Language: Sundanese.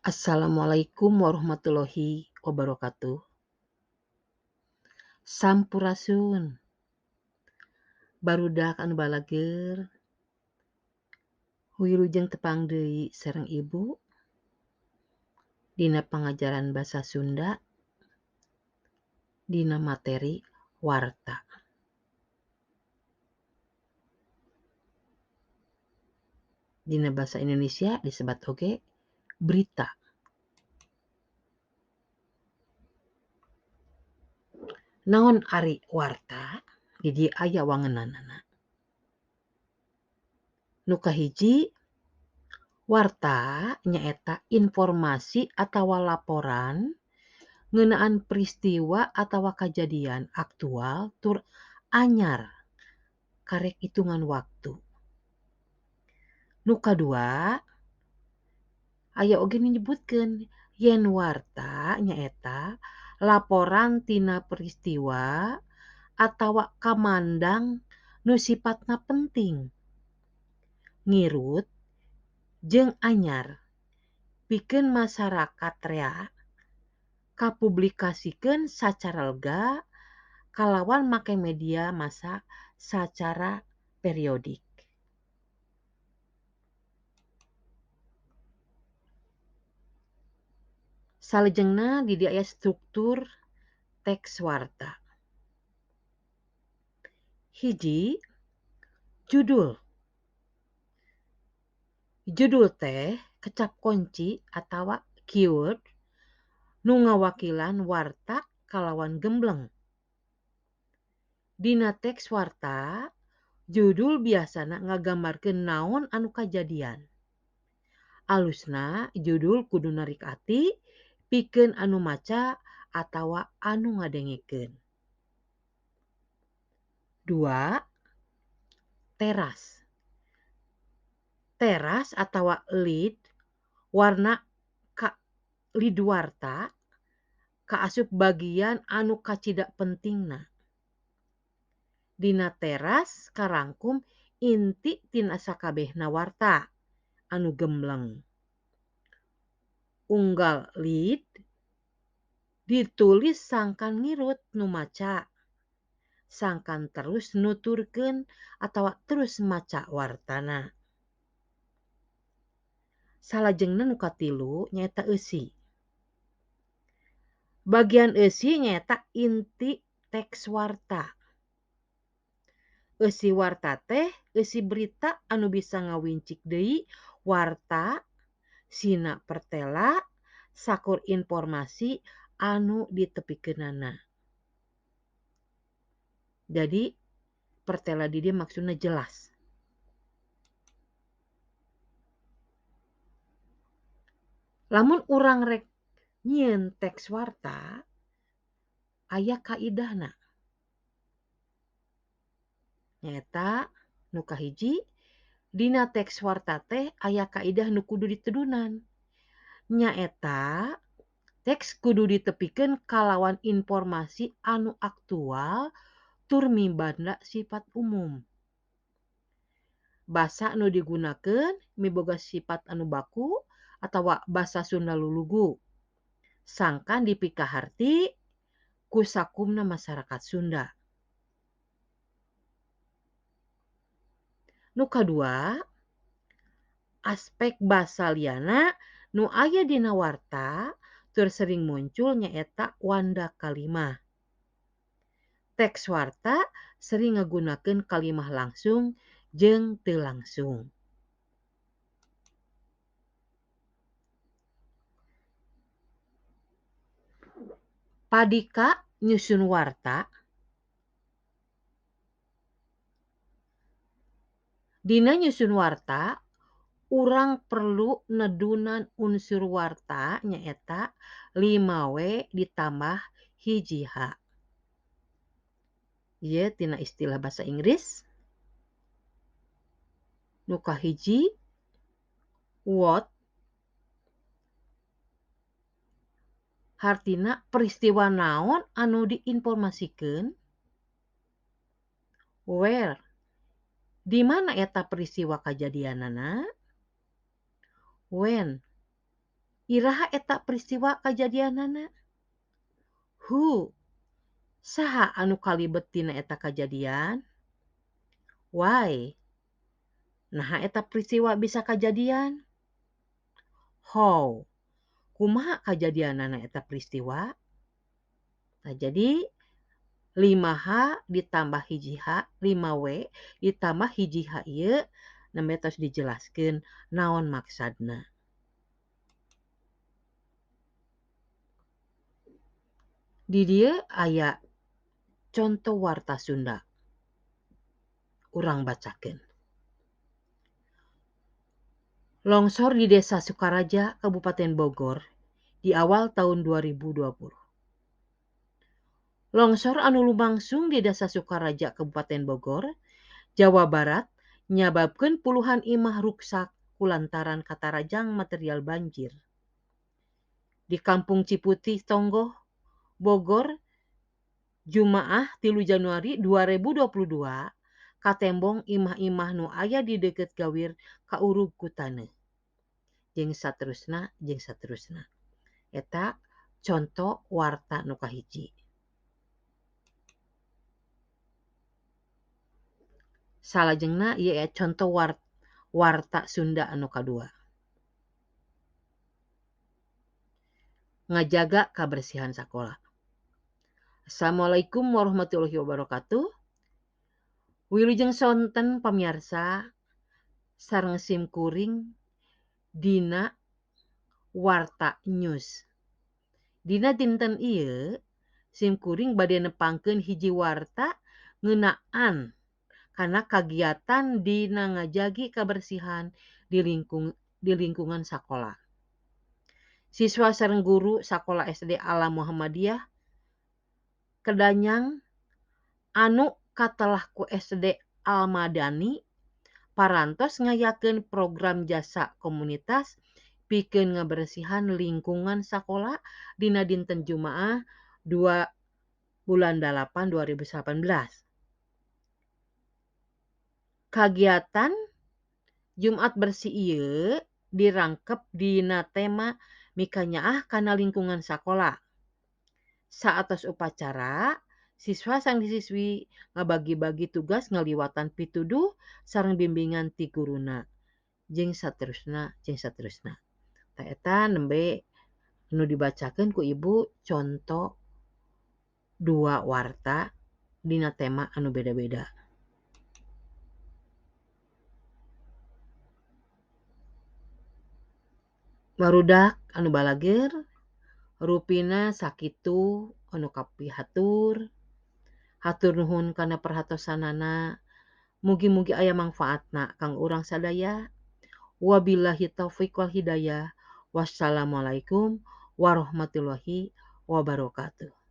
Assalamualaikum warahmatullahi wabarakatuh. Sampurasun. Barudak anu balageur. Wilujeng tepang deui sareng ibu dina pangajaran basa Sunda dina materi warta. Dina basa Indonesia disebat oge berita. Naon ari warta? Di dieu aya wangenanana. Nu kahiji, warta nyaeta informasi atawa laporan ngeunaan peristiwa atawa kajadian aktual tur anyar karek hitungan waktu. Nu kadua, aya oge nu nyebutkeun yen warta nyaeta laporan tina peristiwa atawa kamandang nu sipatna penting, ngirut jeung anyar pikeun masyarakat rea kapublikasikeun sacara lega kalawan make media massa sacara periodik. Salajengna di dieu aya struktur teks warta. Hiji, judul. Judul teh kecap kunci atawa keyword nu ngawakilan warta kalawan gembleng. Dina teks warta, judul biasana ngagambarkeun naon anu kajadian. Alusna judul kudu narik ati pikeun anu maca atawa anu ngadengekeun. 2, teras. Teras atawa lead warna ka lead warta kaasup bagian anu kacida pentingna. Dina teras karangkum inti tina sakabehna warta anu gembleng. Unggal lead ditulis sangkan ngirut nu maca, sangkan terus nuturkeun atawa terus maca wartana. Salajengna nu katilu nyaeta eusi. Bagian eusi nyaeta inti teks warta. Eusi warta teh eusi berita anu bisa ngawincik deui warta sina pertela sakur informasi anu ditepikeunana. Jadi pertela di dieu maksudna jelas. Lamun urang rek nyieun teks warta aya kaidahna. Nyaeta nu kahiji, dina teks warta teh aya kaidah nu kudu ditedunan. Nyaeta teks kudu ditepikeun kalawan informasi anu aktual tur mibanda sifat umum. Basa nu digunakeun miboga sifat anu baku atawa basa Sunda lulugu. Sangkan dipikaharti ku sakumna masyarakat Sunda. Nu kadua, aspek basa liana nu aya dina warta tur sering muncul nyaeta wanda kalimah. Teks warta sering ngagunakeun kalimah langsung jeung teu langsung. Padika nyusun warta. Dina nyusun warta, urang perlu nedunan unsur warta nyaeta 5W ditambah 1H. Ieu tina istilah basa Inggris. Nu kahiji, what, hartina peristiwa naon anu diinformasikeun. Where, di mana eta peristiwa kajadianana. When, Iraha eta peristiwa kajadianana? Who, saha anu kalibet tina eta kajadian? Why, naha eta peristiwa bisa kajadian? How, kumaha kajadianana eta peristiwa? Nah, jadi 5H ditambah hiji H, 5W ditambah hiji H ieu nembe tos dijelaskeun naon maksadna. Di dieu aya conto warta Sunda. Urang bacakeun. Longsor di Desa Sukaraja, Kabupaten Bogor di awal tahun 2020. Longsor anu lumangsung di Desa Sukaraja, Kabupaten Bogor, Jawa Barat nyababkeun puluhan imah ruksak kulantaran katarajang material banjir. Di Kampung Ciputih Tonggoh, Bogor, Jumaah 3 Januari 2022, katembong imah-imah nu aya di deukeut gawir kaurug ku taneuh. Jeung saterusna, jeung saterusna. Eta conto warta nu kahiji. Salajengna ieu aya conto warta Sunda anu kadua. Ngajaga kabersihan sakola. Assalamualaikum warahmatullahi wabarakatuh. Wilujeng sonten pamiarsa sareng sim kuring dina Warta News. Dina dinten ieu sim kuring bade nepangkeun hiji warta ngeunaan kana kagiatan dina ngajagi kabersihan di lingkungan sakola. Siswa sareng guru sakola SD Alam Muhammadiyah Kedanyang anu katelah ku SD Almadani parantos ngayakeun program jasa komunitas pikeun ngabersihan lingkungan sakola dina dinten Jumaah 2 bulan 8 2018. Kagiatan Jumat bersih ieu dirangkep dina tema mikanyaah kana lingkungan sakola. Saatos upacara, siswa sareng siswi ngabagi-bagi tugas ngaliwatan pituduh sareng bimbingan ti guruna. Jeung saterusna, jeung saterusna. Tah eta nembe nu dibacakeun ku ibu conto 2 warta dina tema anu beda-beda. Barudak anu balageur rupina sakitu anu kapihatur. Hatur nuhun kana perhatosanana. Mugi-mugi aya mangfaatna kang urang sadaya. Wabillahi taufik wal hidayah. Wassalamualaikum warahmatullahi wabarakatuh.